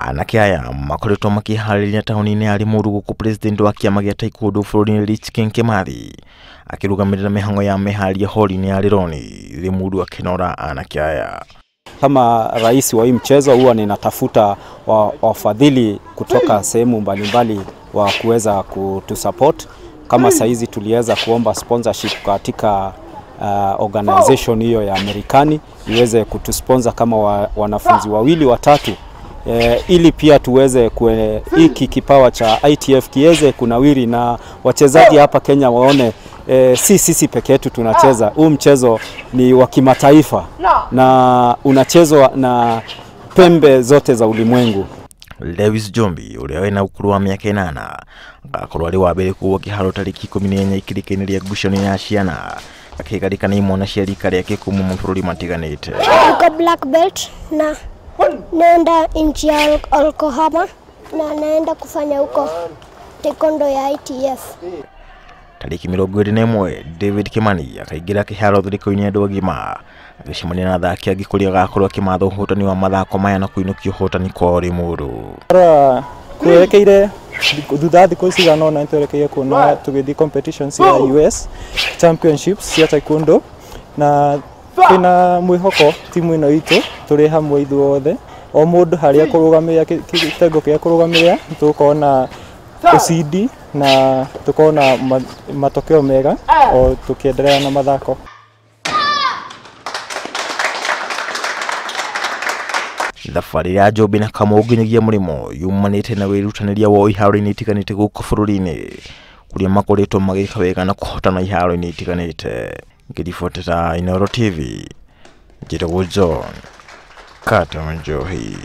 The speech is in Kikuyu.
Anake aya makoretwo makĩharĩria taũni-inĩ ya Limuru gũkũ president wa kĩama gĩa taekwondo bũrũri-inĩ Rich King Kimathi akĩrũgamĩrĩra mĩhang'o ya meharĩria hall-inĩ ya Rironi Limuru akĩnora anake aya. Kama rais wa hii mchezo huwa ninatafuta wafadhili kutoka sehemu mbalimbali wa kuweza kutusupport. Kama saizi tuliweza kuomba sponsorship katika organization hiyo ya Amerikani iweze kutusponsor kama wanafunzi wawili watatu, ili pia tuweze hiki kipawa cha ITF kiweze kunawiri na wachezaji hapa Kenya waone si sisi peke yetu tunacheza. Huu mchezo ni wa kimataifa na unachezwa na pembe zote za ulimwengu. Lewis Jombi uria wina ukuru wa miaka 8 agakorwo ari wa mbere kuwa kiharo tariki 14 ikirika-inĩ rĩa ngucanio ya ciana akĩgarĩka na imwana cia rika rĩake kuma mabũrũri matiganĩte. Niko black belt na naenda nchi ya Oklahoma na naenda kufanya huko taekwondo ya ITF. Tariki 21 David Kimani akaingĩra kĩharo thiriko-inĩ andũ agima agĩcemania na athaki angĩ kũrĩa agakorwo akĩmatha ũhotani wa mathako maya na kũinũkia ũhotani kwao Limuru. Twerekeire thutha thikũ cigana ũna nĩtwerekeire kuona tũgĩthiĩ competitions cia US Championships cia taekwondo na twĩna mwĩhoko timu ĩno itũ tũrĩ hamwe ithuothe o mũndũ harĩa kũrũgamĩrĩra kĩtengo kĩrĩa kũrũgamĩrĩra tũgũkorwo na ushindi na tukorwo na matokeo mega o tukiendelea na mathako. Thabarĩ ya Njũmbi na Kamau nginyagia mũrĩmo yumanĩte na wĩrutanĩria wao iharo-inĩ itiganĩte gũkũ bũrũri-inĩ kũrĩa makoretwo magĩka wega na kũhotana iharo-inĩ itiganĩte. Ngĩribotera Inooro TV, njĩtagwo John Kata Njohi.